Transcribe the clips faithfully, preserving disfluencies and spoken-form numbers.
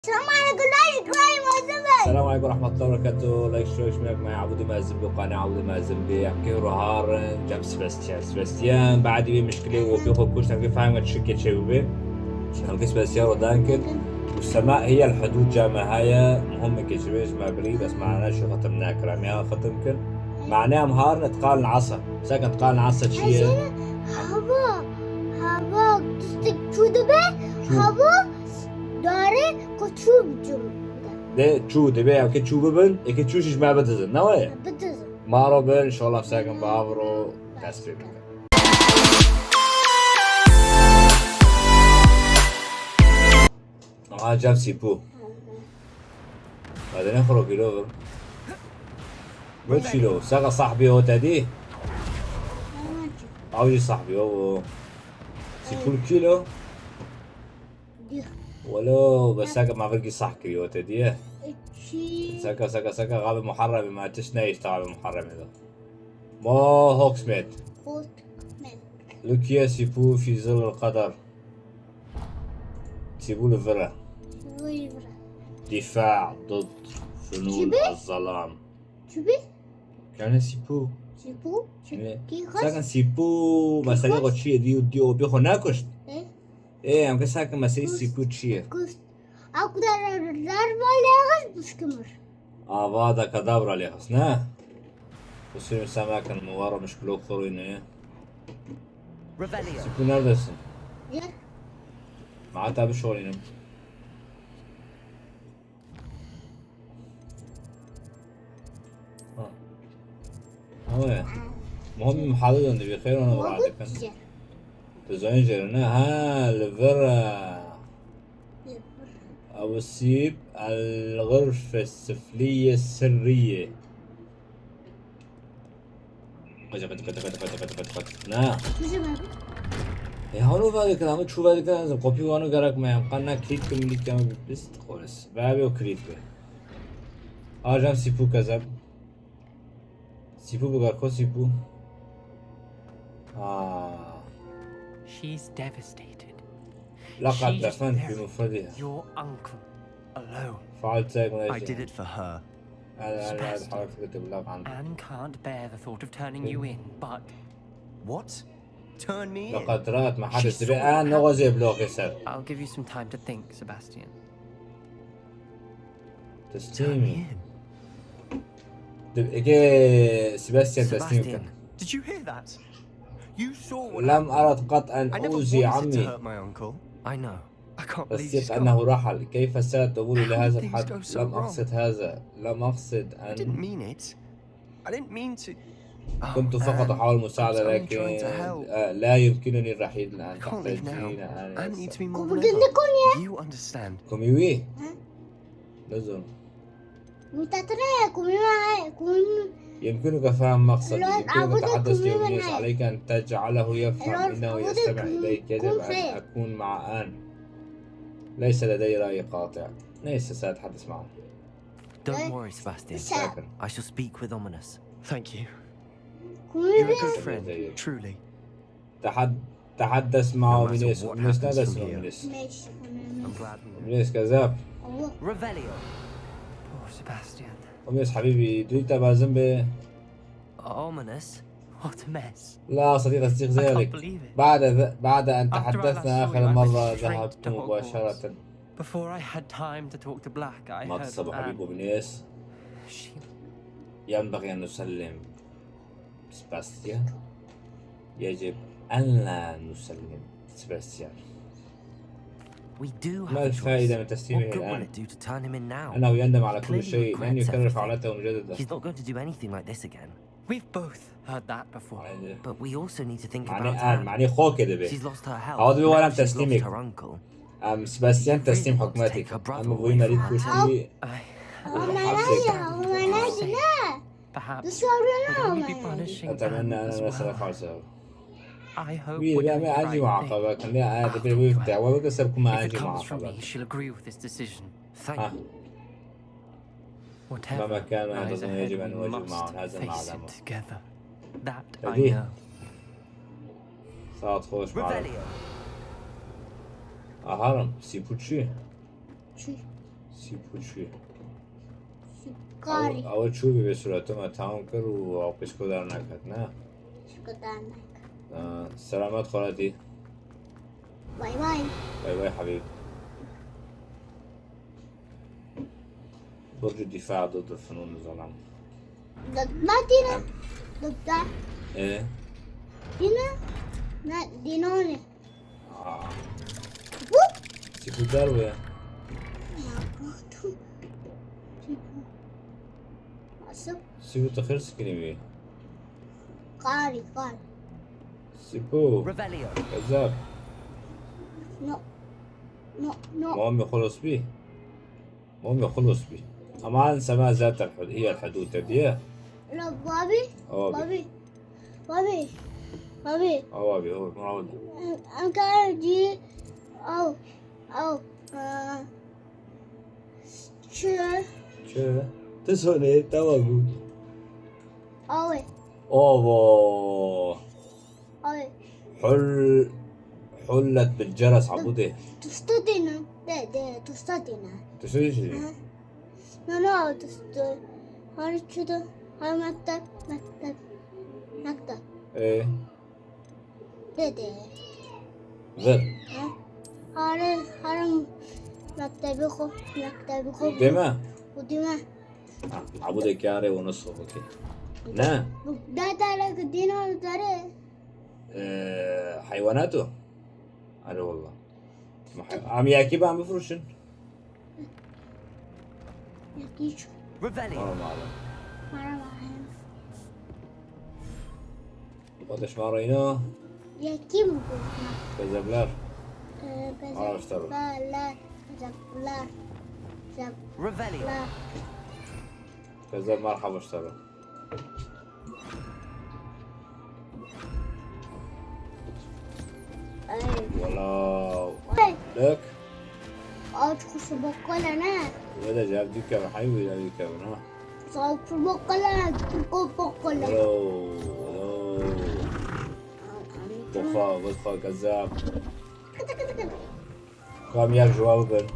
السلام عليكم، لايك، لايك، مازن بي. السلام عليكم ورحمة الله وبركاته. لايك، شوي، شميك معي عبودي مازن بي، قناة عبودي مازن بي. أحكي رهارن جاب سباستيان. سباستيان بعد بي مشكلة وبيخو كوش، تحكي فاهم شو كتشي بي. هلقي سباستيان ودانكن. والسماء هي الحدود جامعة هاي مهم كتشي بي، ما بري، بس معنا شو ختم ناكر، عمي ختم كن. معناها مهار نتقال العصا. ساكن تقال العصا شيء. Hava, hava, tustik çû dibe, hava, dare, koçû bicû. De çû dibe, ya ke çû bibin, eke çû şiş me bidizin, ne waye? Bidizin. Maro bin, inşallah sakin bavro, dest pê bikin. Aha, cem sîpû. Hadi ne xuro kilo. Wek kilo, saka sahbi o tedi. Avcı sahbi o. Sîpû kilo. Welo, bes saka ma vergi sah kiriyo tedi. Saka, saka, saka, gabi muharrem ma tiş ne işte gabi muharrem da. Ma Hogsmeade. Hogsmeade. Lukiye sîpû fi zil el qedar. Sîpû li vir e. Li vir e. Dîfa ضد فنون الظلام. Çubi? Yani sîpû. Sîpû? Yani, kî xwest? Zaten sîpû, mesela o çi ye, diyo, diyo, bi xwe nakuşt. E? E, em ke sakin mesela sîpû çi ye? Kuşt. Ew kadar darbe lê xist bişkimir. Avada kedavra lê xist, ne? Kusur semakin, mi waro mişkilo xurîne. Revelio. Sîpû neredesin? Gel. Ma hatta bir şey oynayayım. Ha. Ama ya. Muhammed Muhammed döndü, bir hayır ona vurardık. Tu zayın üzerine. Ha, li vir e. Ew sîp el-xurfe sifliye sirriye. Qıcı, qıcı, qıcı, qıcı, qıcı, qıcı, qıcı, qıcı. Ne? Kuzey abi. E, hanu vadikin, ama çu vadikin, lazım. Kopya vanu gerek mi? Em qanna kilit kim, kilit kim, biz tıkores. Ve abi o kilit be. Arjam sîpû kezeb. Sîpû bigar ko sîpû. Aa. She's devastated. لقد دفنت بمفردها. Your uncle alone. فعلت ذلك من أجلها. I did it for her. أنا، أنا هذا حركة كنت ببلغ عنه. Anne can't bear the thought of turning you in, but What? Turn me in? لقد رأت ما حدث بي. آه، نغزي بلوكي سر. I'll give you some time to think, Sebastian. تسليمي. Turn me in. Dibê Sebastian teslim bikin. Sebastian, did you hear that? You saw what happened. لم أرد قط أن أوذي عمي. I never wanted to hurt my uncle. I know. I can't believe she's gone. تصديق أنه رحل. كيف ستقول إلى هذا الحد؟ How did things go so wrong? لم أقصد هذا. لم أقصد أن I didn't mean it. I didn't mean to. كنت فقط أحاول المساعدة، لكن، آه، لا يمكنني الرحيل الآن. تحتاجين أن أستمع. You understand. Comme oui. لازم. يمكنك فهم مقصدي. يمكنك تحدث ليونيس. عليك أن تجعله يفهم أنه يستمع إليك. يجب أن أكون مع آن. ليس لدي رأي قاطع. ليس سأتحدث معه. Don't worry, Sebastian. I shall speak with Ominis. Thank you. You're a good friend, truly. تحد-، تحدث مع أومينيس. أومينيس نادس أومينيس. I'm glad we know. أومينيس كذاب. Revelio. Poor Sebastian. أومينيس حبيبي، دو تبازم به. Ominis? What a mess. لا صديقي، صديق ذلك. I can't believe it. بعد ذ-، بعد أن تحدثنا آخر مرة، ذهبت مباشرة. After our last journey, I strayed to Hogwarts. Before I had time to talk to Black, I heard Anne. ما تصبح حبيب أومينيس. She ينبغي أن نسلم سباستيان. يجب أن لا نسلم سباستيان. We do have a choice. ما الفائدة من تسليمه الآن؟ What good will it do to turn him in now? إنه يندم على كل شيء، لن يكرر فعلته مجددا. He's not going to do anything like this again. We've both heard that before. But we also need to think about Anne. معني خو كده به. She's lost her health. Now she's lost her uncle. أم سباستيان تسليم حكومتك. أم بوي مريض كل شيء. Perhaps we could only be punishing Anne as well. I hope we're doing the right thing. وي، بيعمل أجي معاقبة، كان ليها آية تبي ويفتح، وبكسر كما أجي معاقبة. If it comes from me, she'll agree with this decision. Thank you. Whatever lies ahead, we must face it together. That I know. ساعت خوش معاقبة. Revelio. أهرم، سيبوتشي. Çi? Sîp û çû. Sîpkarî. Ew, ew çû bî vê sûretê me tamam kir û ew pişko derneket, ne? Pişko derneket. Ha, selamet xweratî. Bay bay. Bay bay habîb. Burcu dîfa ضد الفنون الظلام. Dadma dîne. Dadda. E? Dîne? Ne, dînone. Aa. Bu? Sîpû dar bûye. Ya, korktum. Sîpû. Nasıl? Sîpû tu xêr sikinî wî. Qarî, qarî. Sîpû. Revelio. Kezab. No. No, no. Mamê xwe los bî. Mamê xwe los bî. Eman sema zat el hud-, hiye el hudûte diye. La, babî. Babî. Babî. Babî. Babî. Babî. Babî. Babî. Em, em karin cî. Ew. Ew. Aa. Çi? Çi? Tu sonê, tamam bû. Awe. Ava. Awe. Hul-, hullet bil ceres, abudê. Tusta dîne. De, de, tusta dîne. Tusta dîne. Ha. No, no, tusta. Har çi de? Har mektep, mektep, mektep. Ee? Dede. Vir. Ha? Hare, hare mektebê xwe, mektebê xwe. Deme? Û deme. Ha, abudê kare onu sobukê. Ne? Dede, lek dîna dere. Ee, hayvanat o. Are wallah. Em yekî ban bifroşin. Yekî çû. Revelio. Mara malê. Mara malê. Xwe dişma reyna. Yekî mi got? Kezebler. Ee, Araştırın. Kezebler. Kezebler. Kezebler. Revelio. Kezeb merhaba ştara. Ay. Wala. Ay. Dök. Aç kuşu bokkala ne? Wede cevap dükkan, hay wede dükkan ha. Sağ kuşu bokkala, kuşu bokkala. Wala, wala. Boxa, boxa, kezab. Kıtı kıtı kıtı. Kam yek ji wan bibin?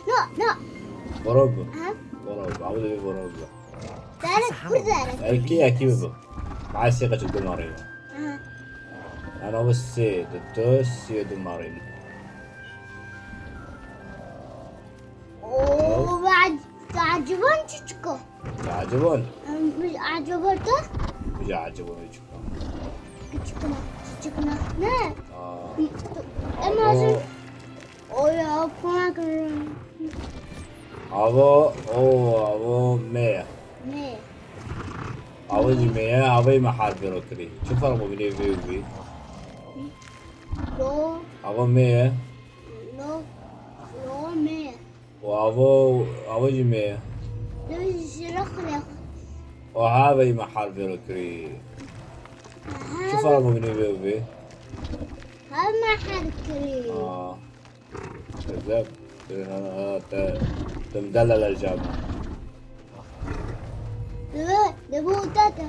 No, no. Boro bibin. Aha. Boro bibin. Ew divê boro bibin. Derek kur derek. Erkê yekî bibin. Maê sê qeçik du marî. Aha. Ana bi sê, du, du, sê du marî. Oo, ben acıvan çiçko. Acıvan. Biz acıvan da. Biz acıvan çiçko. Küçüküne, küçüküne. Ne? Aa. Ama sen o ya, kunak. Avo, o, avo, me. Me. Avo jî me ye, avo me harfê ro kirî. Çi ferq bû binê vê û vê? Lo. Avo me ye. Lo, lo me ye. Û avo, avo jî me ye. Lo jî re xile. Û ha ve me harfê ro kirî. Aha. Çi ferq bû binê vê û vê? Ha me harf kirî. Aa. Kezeb. Te, ha, ha, te, te mi delal ercam. Deve, deve utaka.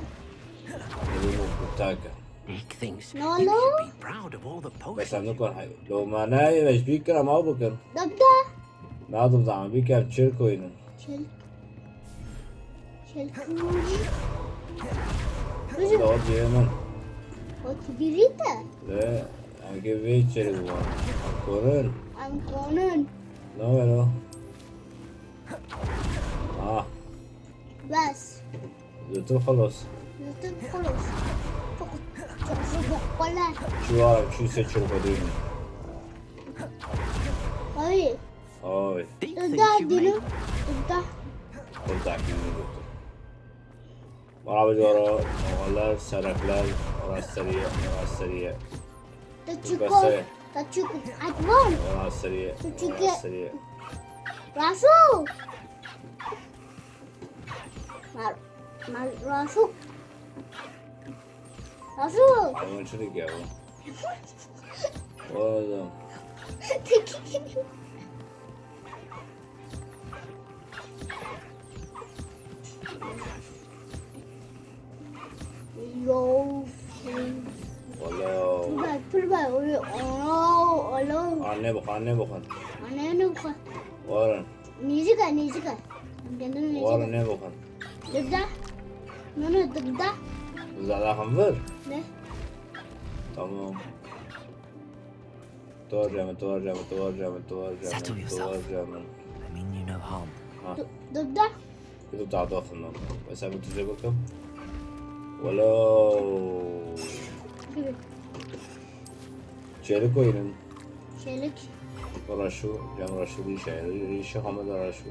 Deve utaka. Nick thinks you should be proud of all the potions. Bes em nikon hay. Lo manayê me ji bîr kir, em ew bikin. Dabda. Nadim zama bî kem çirk oyunun. Çirk. Çirk. Lo cihê min. O tu birî te? Le, em ke vê çirk wan. Korin. Em konin. Ne ver o? Ah. Bes. Zûtir xelos. Zûtir xelos. Çok, çok, çok kolay. Çi var, çi seçir bedîni. Ay. Ay. Dudar dilim. Dudar. Dudar dilim. Bana bir ara oğullar, serekler, orası seriye, orası seriye. Taçuko, taçuko, atvan. Orası seriye, orası seriye. Rasu. Mar, mar, Rasu. Rasu. Ama çocuk ya bu. Oğlum. Yo. Wala. Pul ver, pul ver. Alo, alo. Anne bak, anne bak. Anne ne bak? Warin. Nêzîk e, nêzîk e. Em kendin nêzîk e. Warin, nêbixin. Dibda. Nano dibda. Dibda daxin vir? Ne. Tamam. Tuvaje min, tuvaje min, tuvaje min, tuvaje min, Settle yourself. Tuvaje min. I mean you no harm. Ha. Dibda. Dibda daxin. Mesela bu tije bakın. Welo. Gibi. Çelik oyunun. Çelik. Raşu, cem raşu dişe, rişe hamada raşu.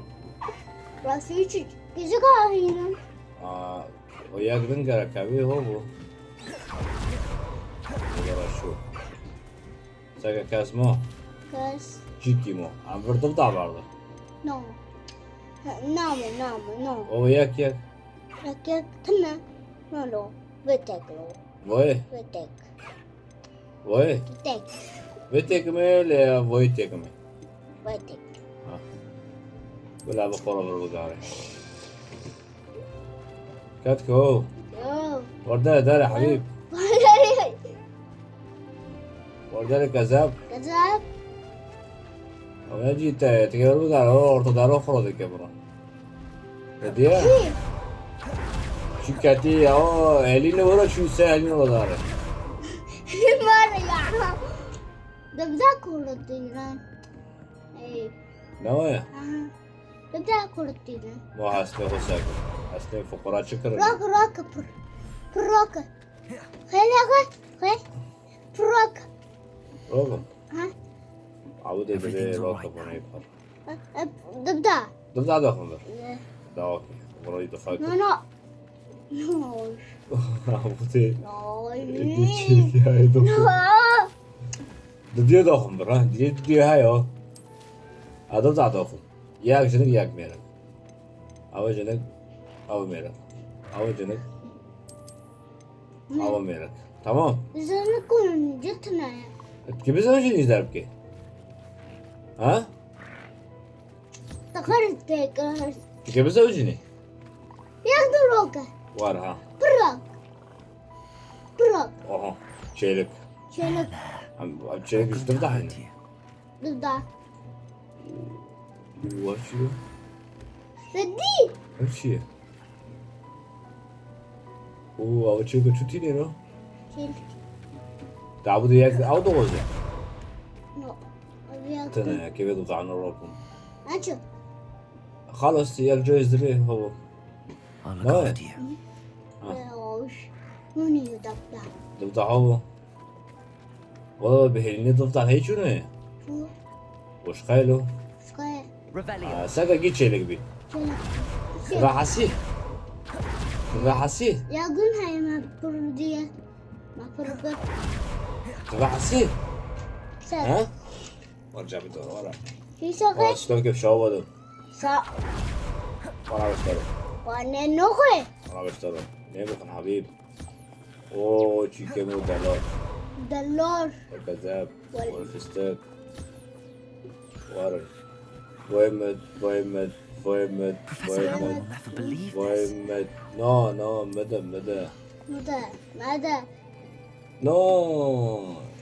Raşu için. Bizi kahinin. Aa, o yakdın gerek abi, ho bu. Raşu. Seke kes mo. Kes. Çiki mo. Em vir dibda vardı. No. Name, name, no. O yek yek. Yek yek tine. No, no. Ve tek lo. Voy. Ve tek. Voy. Tek. Ve tek mi le voy tek mi? Voy tek. Ha. Bila bi xora vir bigare. Ket ko. Yo. Werde dere Habib. Werde kezab. Kezab. Ama cî te, te vir bigare, o orta daro xora de ke bro. Ne diye? Çi? Çi keti ya, o elini vura, çi se elini vura dare. Var ya. Dibda kurutîne. Ey. Ne var ya? Aha. Dibda kurutîne. Bu hasta o sak. Hasta fukara çıkır. Rak, rak, pır. Pır rak. Hele, hele. Pır rak. Rokum. Ha? Abu de Everything's de all right rokum now. Bana yapar. E, e, dibda. Dibda da xundir. Ne? Da okey. Burayı da fark No, et. No. No. Abu de. No. Edi çek ya, edi. No. Didiye da xundir ha. Didiye, didiye ha ya. Adı da da xun. Yak jinik, yak mêrik. Awa jinik, awa mêrik. Awa jinik, awa mêrik. Tamam. Jinik û citine. Ki bizewjînî ji derbikê. Ha? Teqer tekrar. Ki bizewjînî. Yak diroke. War ha. Pirak. Pirak. Aha. Çêlik. Çêlik. Em, em çêlik ji dibda hene. Dibda. Û ev çi ye? Sedî. Ev çi ye? Û ew çi ku çûtî nêro? Çil. Tabû de yek ew doze. No. Ev yek. Tene yekê vê dozanı rokum. Açı. Xalas yek cez dirê ho. I'll look Ne? After you. Ha. Hoş. Bunu yudakta. Dibda ho. Wala bi hêlînê dibda hey çûne. Çû. Wişqayê lo. Wişqayê. Revelio. Aa, seka gî çêlik bî. Çêlik. Ve hasî. Ve hasî. Ya gün heye me pir diye. Me pir pir. Ve hasî. Ser. Ha? Var cabî dor, var. Hîsa Aa, kaç? Sistem ke şawa do. Sa. Bana göster. Bana ne koy? Bana göster. Ne bakın Habib? Oo, çîkê me û delor. Delor. Kezeb. Wal- Wal fıstık. Warin. Voy med, voy med, voy med, Professor voy Howell med. Will never believe Voy this. Med. No, no, mede, mede. Mede, mede. No.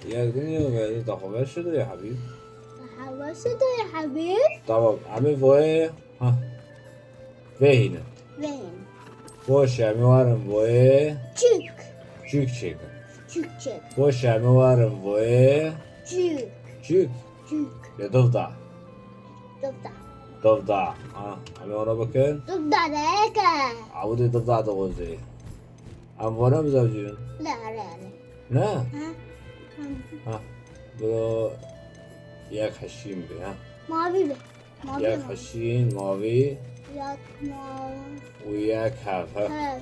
Ya dünya ve da xwe şudu ya Habib. Hava şudu ya Habib. Tamam, ame voy. Ha. Vehine. Vehine. Boş ya, mi warin voye. Çük. Çük çek. Çük çek. Boş ya, mi warin voye. Çük. Çük. Çük. Ya dovda. Dovda. Dovda. Ha, ame ona bakın. Dovda ne ke? Avu de dovda da gozi. Am vona bizavcînin. Ne, ne, ne. Ne? Ha? Ha. Bu yek heşîn bi, ha. Mavi bi. Mavi Yek mavi. Heşîn, mavî. Yek mavi. Û yek hev, ha. Hev.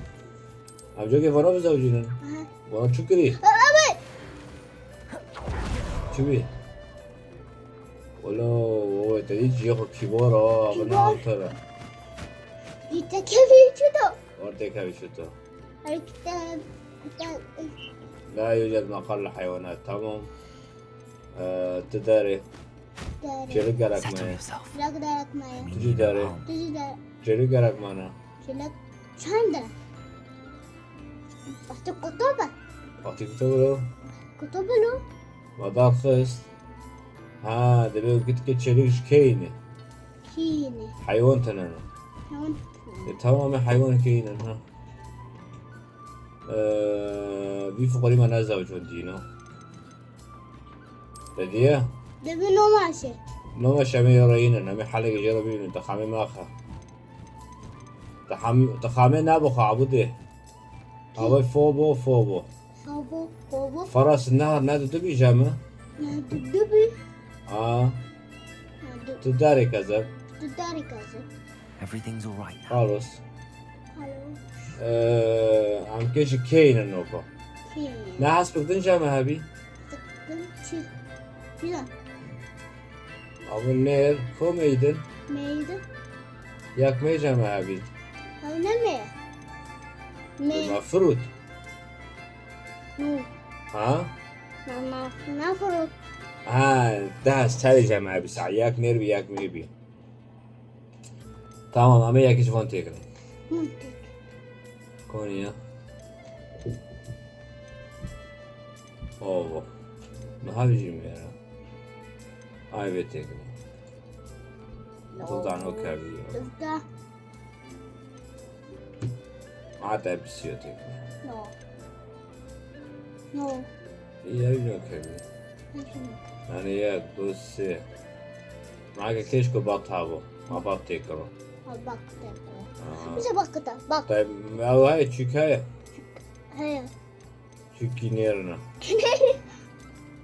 Em cokê vana bizewcînin. Aha. Vana çi kirî? Abi. Çi bî? Welo, oy, te dî cihê xwe kîbor a, Kîbor. Vana te re. Yî te kevî çi to? War te kevî çi to? Her kitap, kitap. La yujed maqal li heywanat, tamam. Ee, tu derê. Derê. Çêlik gerek Settle me ye. Yourself. Çêlik gerek me ye. Tu jî derê. Tu jî derê. Çêlik gerek me ne. Çêlik çend e? Wextê kutob e. Wextê kutob lo. Kutob lo. Me darxist. Ha, divê û gitke çêlik ji kê ne? Kî ne? Heywan tene ne. Heywan tene. E, tamamê heywan kî ne, ha. E, vî fuqarî me ne zewcon dîno. Te diye? Debi noma şey. Noma şemê ya reyîne, nemê halê gece re bînin, te xamê maxa. Te xam-, te xamê ne bu xabu de. Awe fobo, fobo. Fobo, fobo. Faras ne, ne du du bî jeme? Ne du du bî? A. Ne du. Tu darê kezeb. Tu darê kezeb. Everything's all right now. Carlos. Carlos. Ee, em kê ji kê yîne noko? Kê yîne? Ne hespik din jeme hebî? Hespik din çi? Çi? Abu nêr, ko meydin? Meydin. Yak mê jeme hebî? Ew ne mê? Mê. Ma firût. Nû. Ha? Ma, ma, na firût. Ha, daha serê jeme hebî, sa yak nêr bî, yak mê bî. Tamam, em ê yekî ji van têkirin. Hûn têk. Konî ya. Ovo. Niha jî me ya. Ay vê têkirin. Dilda no kevî ya. Dilda. Ma te pisiyo têkirin. No. No. Î ew no kevî. Nasıl? Yani yek, du, sê. Mage keşko bat habo. Ma bat têkiro. Ma bat têkiro. Aha. Bize bak kıta, bak. Tayyip, ew heye, çük heye. Heye. Çük ginêrine. Ginêr.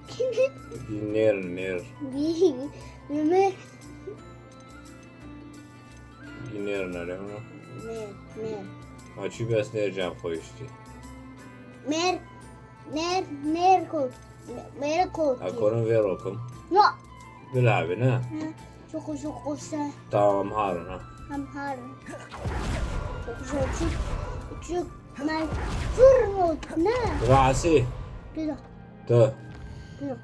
Ginêr. Ginêr, nêr. Ginêr. Ginêr nere mi? Nêr, nêr. Ma çi bes nêr cem xwe iştî. Mêr, nêr, nêr kot. Mêr kot. A korin vê rokim. No. Bila abi ne? Hı. Çok uzun olsa. Tamam, harun ha. Hem harun. Çok uzun, çok, çok, ne? Fırın ne? Rasi. Bila. Tı. Bila.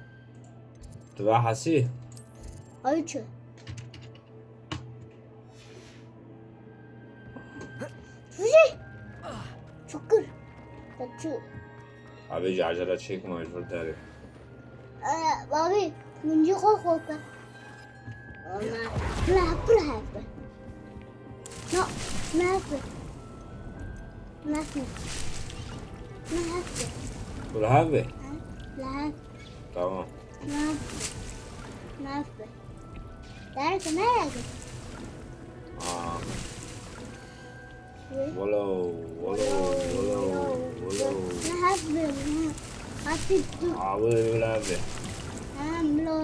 Tu ve hesî? Ayçi. Fiji. Çukur. Çukur. Abi, ji acele çêkim, mecbur derê. Ee, abi, min jî xwe xwe kir. Ama ne pir hevbe. No, ne hevbe. Ne hevbe. Ne hevbe. Pir hevbe? Ha, ne hevbe. Tamam. Nerede? Nerede? Nerede? Nerede? Aa. Ne? Walo, walo, walo, walo. Ne hevbe? Hadi dur. Abi öyle abi. Ha, mlo,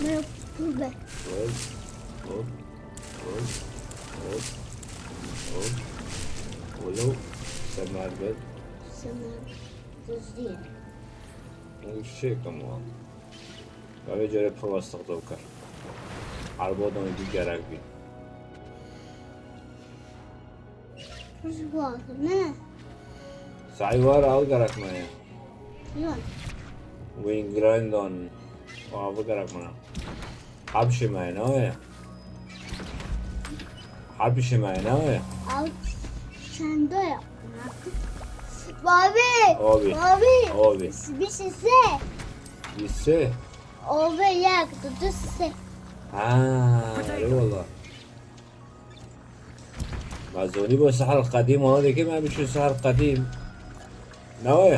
mlo pube. Hop, hop, hop, hop, hop. Walo, semer gel. Semer. Düz değil. Ew çêkim wan. Gavê carê pir westik dewkir. Erbodan dî gerek bî. Ji wan ne? Saî war ew gerek me ye. Yan. Wî grindon. Ew gerek me. Hepşî me ye, ne ye? Hepşî me ye, ne ye? Ew çendo ye? Babi. Abi. Babi. Abi. Bir şey se. Lise. Ove yek, tu, tu se. Ha, eyvallah. Ma zonî bo sehir qedîm, ona deke me biçû sehir qedîm. Ne o?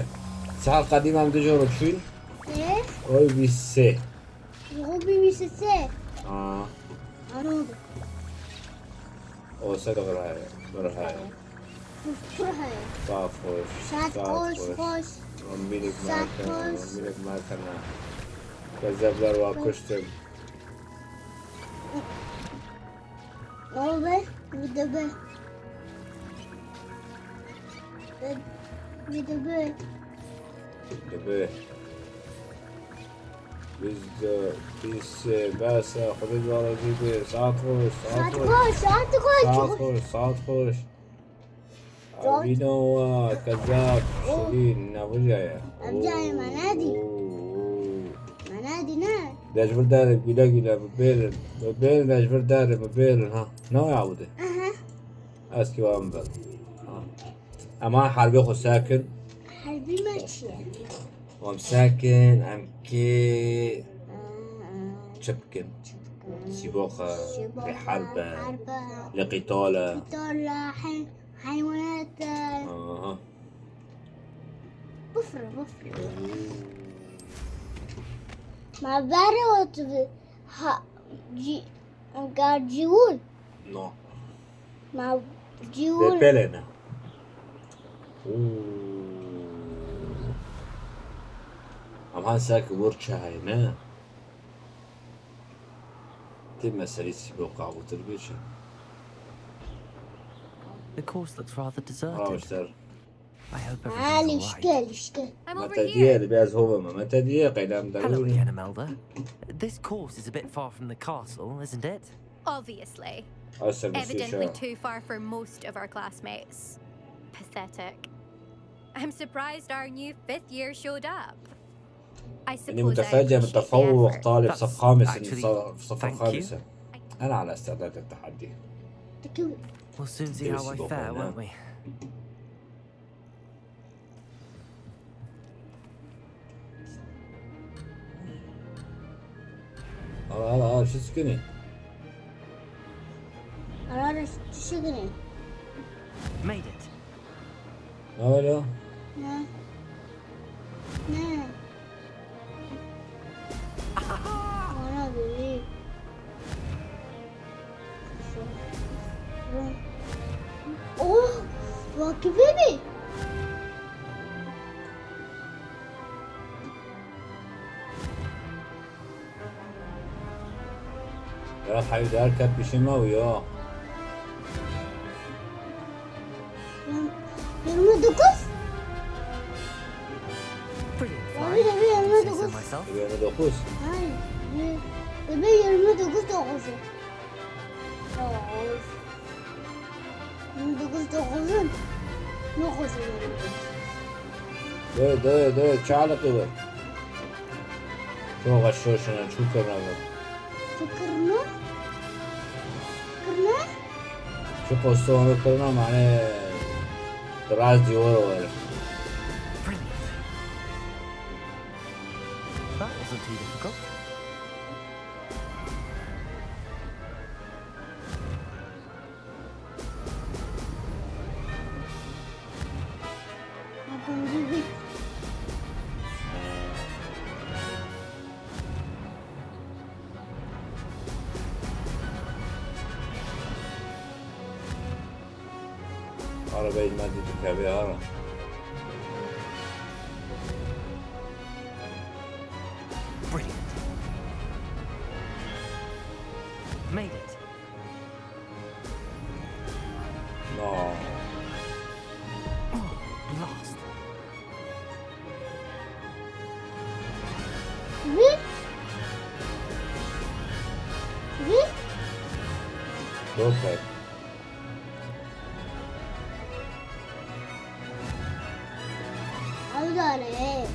Sehir qedîm em di jor çûn. Ne? Oy bîst sê. Oy bîst sê. Ha. Ano. O se de bir heye, bir heye. Pir heye. Saet xweş, saet xweş. Saet xweş. Min bînik me kir, min bînik me kir ne. Kezebler wa kuştin. Ne oldu? Bir de be. Bir de be. Dibe. Bîst, bîst, bes e, Xwedê ji we razî be. Saet xweş, saet xweş. Saet xweş, saet xweş. Saet xweş, saet xweş. Vîna we kezab, şirîn, ne vijeye. Ev cayê me nedî. Oo, oo. Me nedî ne? De ji vir derê, güle güle, bi bêlin. Bi bêlin, de ji vir derê, bi bêlin, ha. Ne ya bu de? Aha. Ez ki wan ber. Ha. Ema herbê xwe sekin. Herbî me çi ye? Em sekin, em kê çi bikin? سباقة، سباقة، لحربة، حربة، لقتالة. قتالة، حي-، حيوانات. آه. بفرة، بفرة. ما بعرف ها، جي-، قاعد جيول. نو. ما جيول. Depelene. Oo. Ama sen ki vur çayını. Ti meselî sîbok avûtir bêje. The course looks rather deserted. Rawişter. I hope everything's all right. Lişke, lişke. I'm over here. Mete diye, biraz hova mı? Mete diye, qeylem de. Hello again, Imelda. This course is a bit far from the castle, isn't it? Obviously. Evidently too far for most of our classmates. Pathetic. I'm surprised our new fifth year showed up. I suppose I appreciate the effort. يعني متفاجئ من تفوق طالب صف خامس، صف خامس. أنا على استعداد للتحدي. We'll soon see how I fare, won't we? Hala, hala, hala, şu sıkıntı. Hala, şu sıkıntı. Made it. Ne oluyor? Ne? Ne? Ana biri. Oh, Rocky Baby. Ya hayır, derken bir şey mi oluyor? Yirmi dokuz. Brilliant. Abi, flying, abi, yirmi dokuz. If I do say so myself. Yirmi dokuz. Hayır. Bir, bir yirmi dokuz dokuzu. Dokuz. Yirmi dokuz dokuzun. Dokuz yirmi dokuz. Dur, dur, dur. Çağlık gibi. Çok aşırı şuna, çok önemli. Fikirni? Fikirni? Şu postonu kırma mane biraz diyor o. Brilliant. That wasn't too difficult. Arabayı maddi dikkabe ara. Brilliant. Made it. No. Oh, blast. Hı? Hı? Çok ayıp. Ew dane.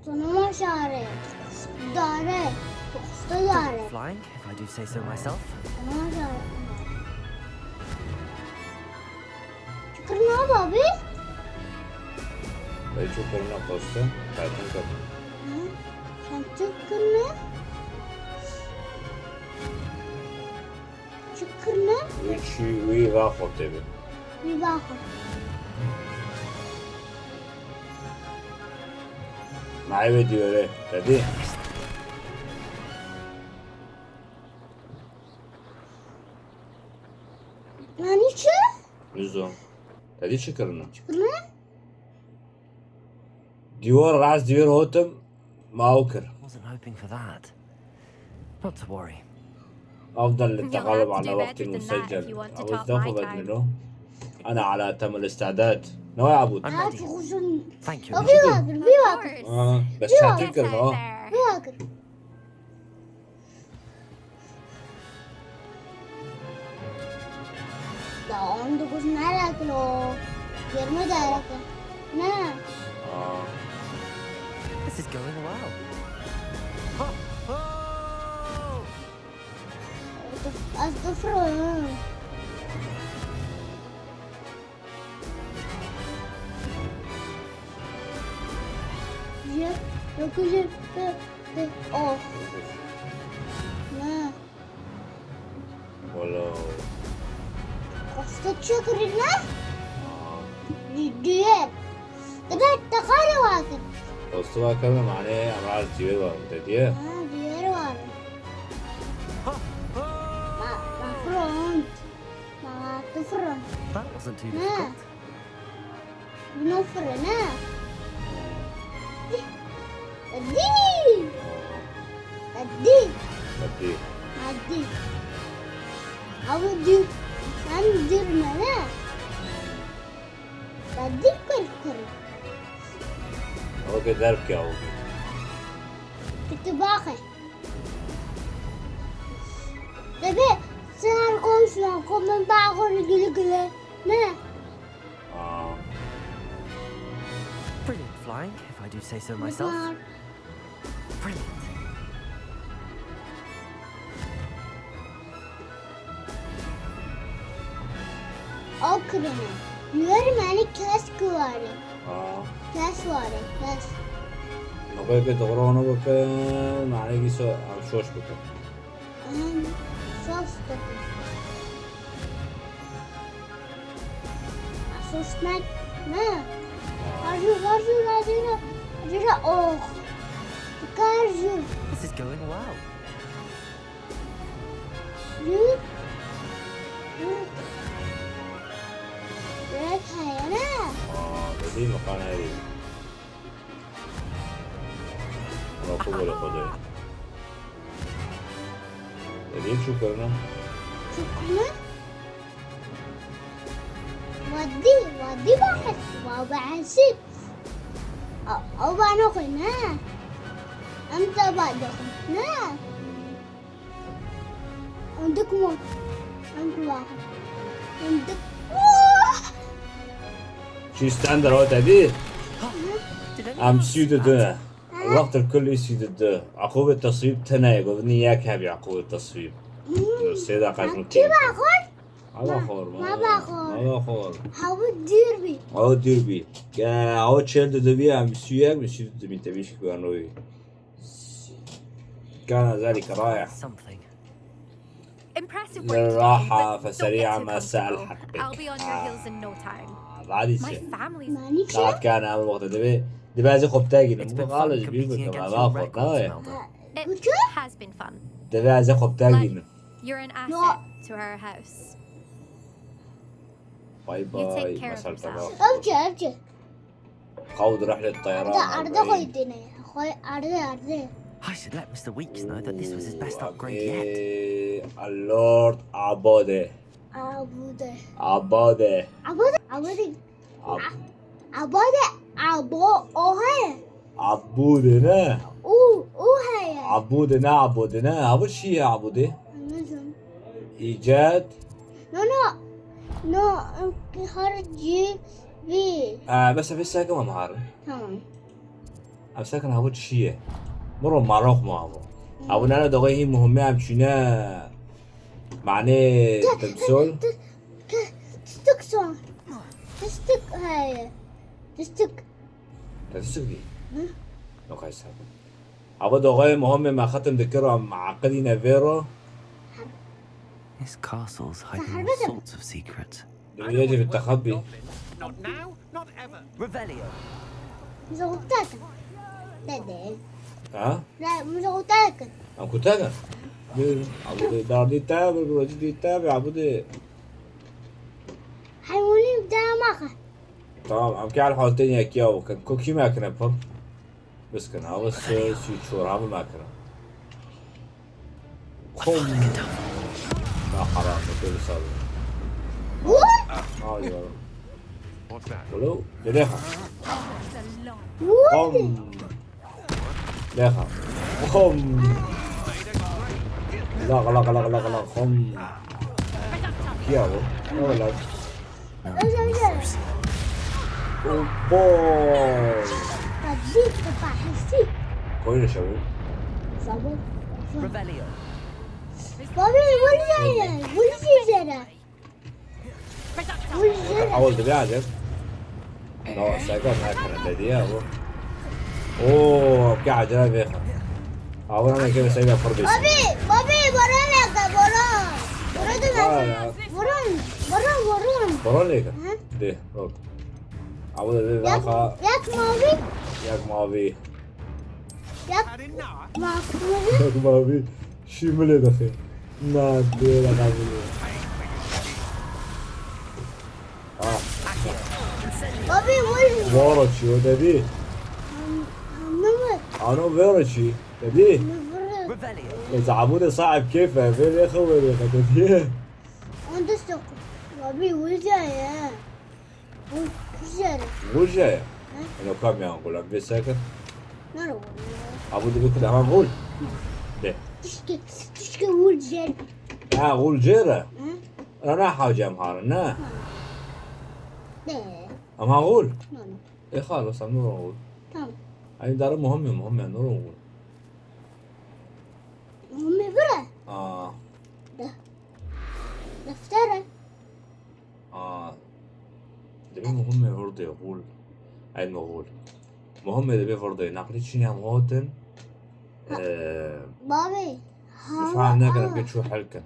Tanıma şare. Dare. Usta dare. Flying, if I do say so myself. Tanıma şare. Çukur ne abi? Ve çukur ne kostu? Zaten çok. Hı? Sen çukur ne? Çi kirine? Wî çî, wî va xwe tê bi. Wî va xwe. Nayê wê dî were, te dî? Yanî çi? Nizam. Te dî çi kirine? Çi kirine? Dîwar rast dîwar hotim, ma ew kir. Wasn't hoping for that. Not to worry. أفضل للتغلب على وقت مسجل. عاوز تاخذ منه؟ أنا على أتم الاستعداد. نو يا عبود. I'm ready. Thank you. Of course. آه، بس شاطر كلمة، آه. Bir bakın. Ya on dokuz ne alakalı o? Yirmi de alakalı. Ne? Aa. This is going well. Ha, ha! Az dıfırım. Dokuz yüz kırk. Oh. Ne? Wala. Kosta çekirî ne? Aa. Diye. Dede, te xare vakir. Kosta vakir ne mane, ama diye var, diye. Ha, diye var. Ma, ma front. Ma, tu front. That wasn't too difficult. Bino firine. Hadi. Hadi. Hadi. Hadi. Ama dür, sen dürme ne? Hadi kır kır. Ew ke derb ke ew. Kitibake. Dede, sen konuşma, kommen bağır gülü gülü. Ne? Aa. Brilliant flying, if I do say so myself. Brilliant. Ew kirine. Yukarı mani kes kuvari. Aa. Kes ware, kes. Noqê ke dixwara wana bike, mane gîso ew şoş bike. Em, şoş bike. Şoş ne? Ne? Arjur, arjur, arjur, arjur, oh. Arjur. This is going well. Yürü. Yürü. Yürü kayana. Aa, dediğim o kaneri. Ama bu böyle kodu. Dediğim şu karına. Şu karına? Wadî, wadî bahs, wa bahsî. Ew, ew bano xwe ne. Em te ba dixwin ne. Em dik mo. Em kulax. Em dik. Çi standard o dedi? Em sî û du ne. Wextê kulî sî û du. Eqûbê teswîb tune ye, govnî yek hebî eqûbê teswîb. Sê deqa ji min kêm. Ama xor, ma, ma xor. Ma xor. Hawu dûr bî. Hawu dûr bî. Ke hawu çel de dibî, em sî û yek, sî û du mî tebî şikwe noyî. Kana zalî karaya. Something. Impressive work, team, but don't get too comfortable. I'll be on your heels in no time. My family's... Saet kana ev wexte divê, divê ez ê xwe bitegînim. It's been fun competing against your records, Imelda. It has been fun. Divê ez ê xwe bitegînim. You're an asset to our house. Bay bay, mesel tamam. Evce, evce. Qawd rihlet teyran. Arda, arda koydene. Koy arda, arda. I should let Mister Weeks know that this was his best upgrade yet. Lord Abode. Abude. Abode. Abude. Abude. Ab- Abode. Abo, o he. Abude ne? U, u he. Abude ne, Abude ne? Abu çi ye Abude? Anladım. İcat. No, no. No, har ci vi. Ee, bes bir sakın ama har. Tamam. Em sekin havo çi ye? Miro marok mu havo? Havo nana doge hî muhimme em çîne. Mane timsol. Tiştik son. Tiştik heye. Tiştik. Tiştik dî. Hı? No kaysa. Havo doge muhimme me xetim dikir em aqilîne vêro. This castle's hiding all sorts of secrets. Dibê yê jî bi texebî. Not now, not ever. Revelio. Mizogutakin. Dede. Ha? La, mizogutakin. Em kutakin. Bir, Abudê, dar dî te, bir, bir, dî te, bir, Abudê. Heywanî bi dama xwe. Tamam, em kê el haltên yekiya bikin. Ku kî me kine pir? Biskin, hava sê, sî çor, hava me kine. Kom. Ya haram, bu bir sal. What? Ay ya. What's that? Hello, dede ha. What? Kom. Leha. Kom. La, la, la, la, la, la, kom. Kia bu? Ne var lan? Özel, özel. Oh boy. Hadi, baba, hadi. Koyun yaşamıyor. Sabah. Revelio. Baba, bu ne ya? Bu ne ya? Ew dibe ecêb. No, seka nakine, te diye bu. Oo, ke acele vêxe. Awra ne ke mesela pir bêsî. Babî, babî, boran leke, boran. Boran de Vay ya. Boran, boran, boran. Boran leke. Hı? De, rok. Awra de Yak, vêxa. Yak mavî. Yak mavî. Yak mavî. Yak mavî. Şî milê dixê. Na, dê la kabul. Ah. Babî, vur. Varo çi o dedi? Anlamadım. Ano varo çi dedi? Ne vurdu? Revelio. E, zabû de sahip keyfe, vê vê xewe dedi. Onda sok. Babî, vur ya. Vur, vur ya. Vur ya. Hı? Eno kam ya, gulam, vê seke. Naro vur ya. Abû de bir kule, ha, gol. De. Tişke, tişke vur ya. Ha, gol jere. Hı? Ana hacem harin, ne? Ne? Ama gol. Ne, ne? E, xalas, em nûr gol. Tamam. Ay, darı muhim, muhim, nûr gol. Muhim bire. Aa. De. Deftere. Aa. Dibê muhim hurdê gol. Ay, gol. Muhim dibê hurdê. Naqli çin yan gotin. Ee, Babê, nifam nekir ke çû helkin.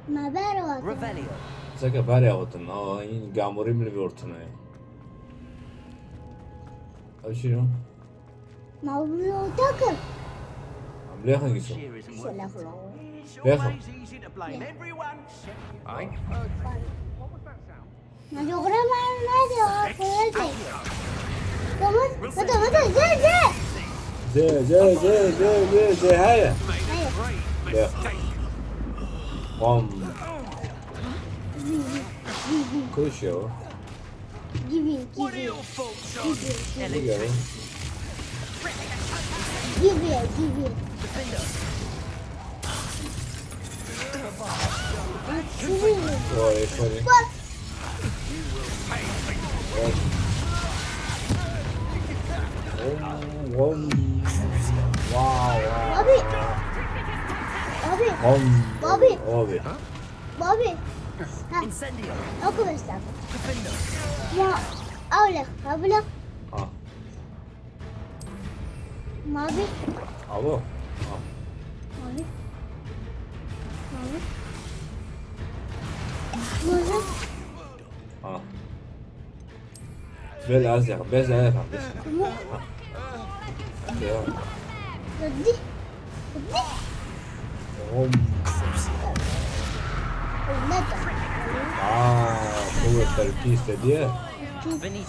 Me ber gotin. Revelio. Seke ber ya gotin. Aa, in gamurî min vê ortine. Ev çi yo? Ma wilo takir. Em lê hangi so? Şöyle kulağım. Lê xwe. Ay. Na jogre ma ne diyor, kuvvet. Tamam, hadi, hadi, gel, gel. Zê, zê, zê, zê, zê, zê, heye. Heye. Lê. Bom. Kuş yo. Give in, give in. Give in, give in. Give in, give in. Vay, sorry. What? Bom, bom. Wow, wow. Bobby. Bobby. Bom. Bobby. Bobby. Bobby. Ha. Incendio. Oku mesela. Defender. Ya, öyle, öyle. Ah. Mavi. Alo. Ah. Mavi. Mavi. Mavi. Ah. Bel az ya, bez ya, bez. Tamam. Ya. Hadi. Hadi. Oğlum. Oynat. Aa, bu terpiste diye.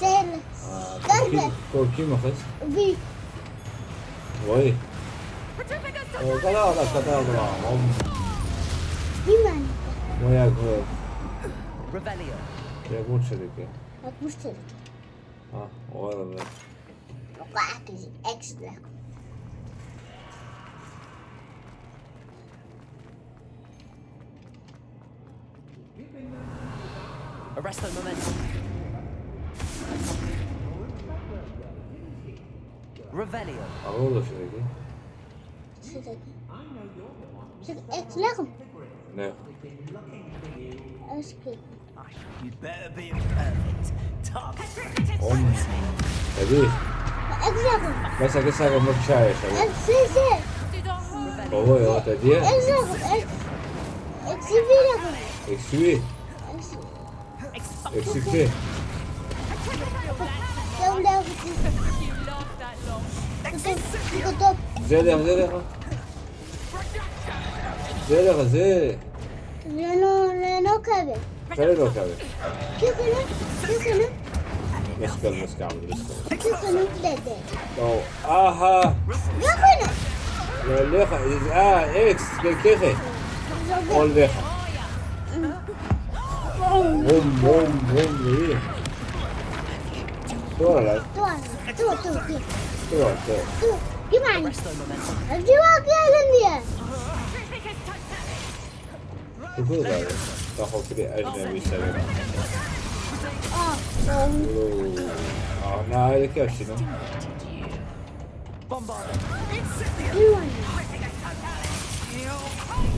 Sen. Aa, korki, korki mi kız? Vi. Vay. Ee, kada da, kada da. Oğlum. Bilmem. Moya kız. Revelio. Ya bu çelik ya. Bak bu çelik. Ha, o arada. Bak, X ile. Arrest the momentum. Revelio. Ağır da sürekli. Sürekli. Sürekli eklerim. Ne? Eski. You better be perfect. Top. Oğlum. Tabii. Eklerim. Mesela ki sen bunu çay yaşa. Eksi şey. Baba ya, tabii. Eklerim. Ek-, eksi bir yapın. Eksi bir. Eksi. Eksik şey. Zede, zede. Zede, zede. Leno, leno kabe. Kare lo kabe. Kikunu, kikunu. Let's go, let's go, let's go. Kikunu dede. Oh, aha. Kikunu. Lê, lê, ah, X, ke, ke, ke. Ol vêxa. Bom, bom, bom, iyi. Dur lan. Dur, dur, dur, dur. Dur, dur. Dur, bir mani. Cevap gelin diye. Kuku da. Daha okey, ecnebi severim. Ah, bom. Oo. Ah, ne ayrı ki aşırı.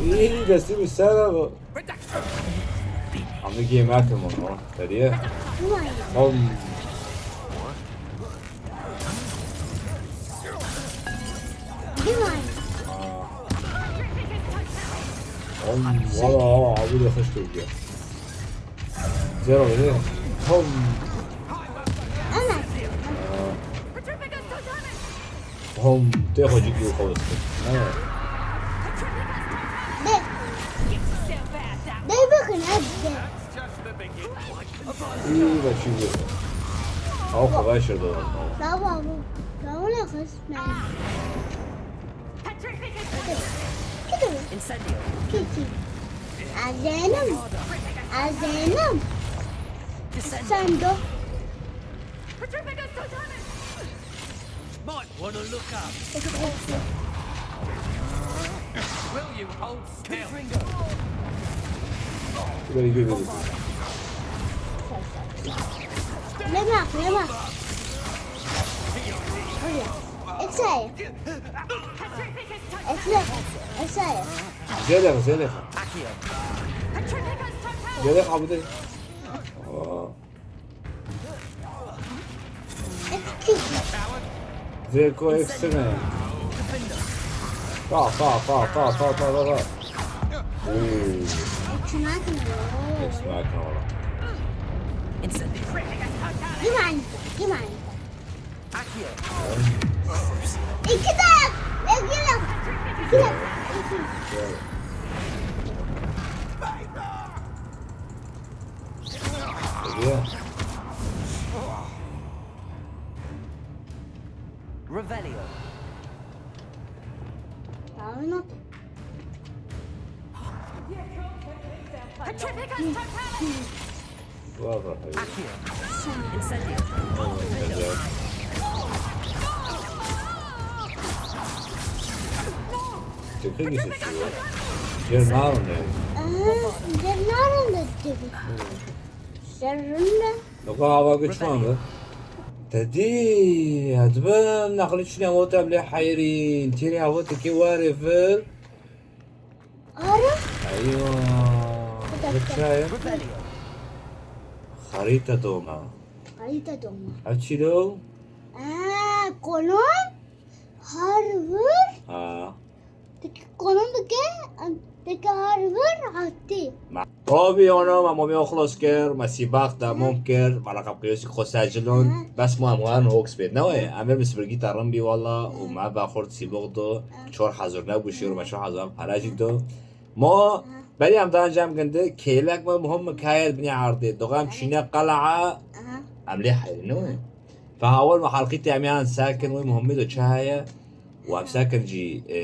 İyi, destî bi ser abi. Ama game hakim onu, hediye. Bom. Valla, valla, abi de xweş kiriye. Zero, zero. Hom. Ana. Hom, tê xwe cik û xwe westin. Ha. De. De bakın abi de. Î, be çi bû? Ew xwe veşirdo. Baba bu. Baba ne kız? Incendio. Kiki. Azenim. Azenim. Sando. Might want to look up. Will you hold still? Böyle gibi. Lema, lema. Hadi. Exile. Exile. Exile. Zêde, zêde. Accio. Zêde abi de. Aa. Execute. Zeko eksene. Ta ta ta ta ta ta ta ta. Ooh. Execute. Eksene valla. Incendio. Dimanta, dimanta. Accio. İki de. İki de. İki de. Güzel. Geliyor. Revelio. Tamam. Petrificus Totalus. Valla hayır. Accio. Incendio. Güzel. Çekil bir ses ya. Gel ne yapın ya? Aa, zerrarın da dedi. Zerrın da. Loka hava güç var mı? Dedi, hadi ben nakli çine hava temle hayrin. Tiri hava teki var evvel. Arı. Aywa. Hikayem. Revelio. Harita doma. Harita doma. Açilo. Aa, kolon. Harvard. Ha. Peki kolon da ke? Peki Harvard hati. Tabii ana, ma momi oxlos kir, ma sibaq da mom kir, ma laqab qiyosik xosajilon. Bes ma muan hox bed. Ne waye? Emir misbirgi tarım bi valla. U ma ba xort sibaq do. Çor hazır ne bu şiir, ma çor hazır para jî do. Mo, berî em dan cem gindi, kêlek me muhim mi kayet bini ardê. Doxam çîne qala. Aha. Em lê heyrin ne waye? Fehawal me halqî tê em yan sakin wê muhimmî do çi heye? Û em sakin jî, e,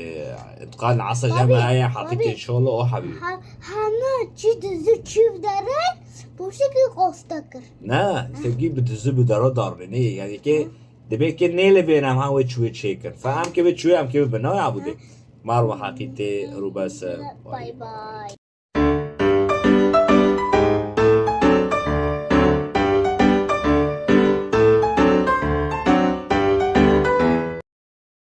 intiqal asa cem Babî, heye, halqî babî. Tê çolo o habî. Ha, hana çi dizi çiv dere, boşu ki kosta kir. Ne, işte gî bi dizi bi dero darbe ne, yani ki, dibê ki nêle bênem ha wê çi wê çêkir. Fe em ki wê çi wê em ki bi bina ya bu de. Mar ve haqî tê rûbese. Bye bye.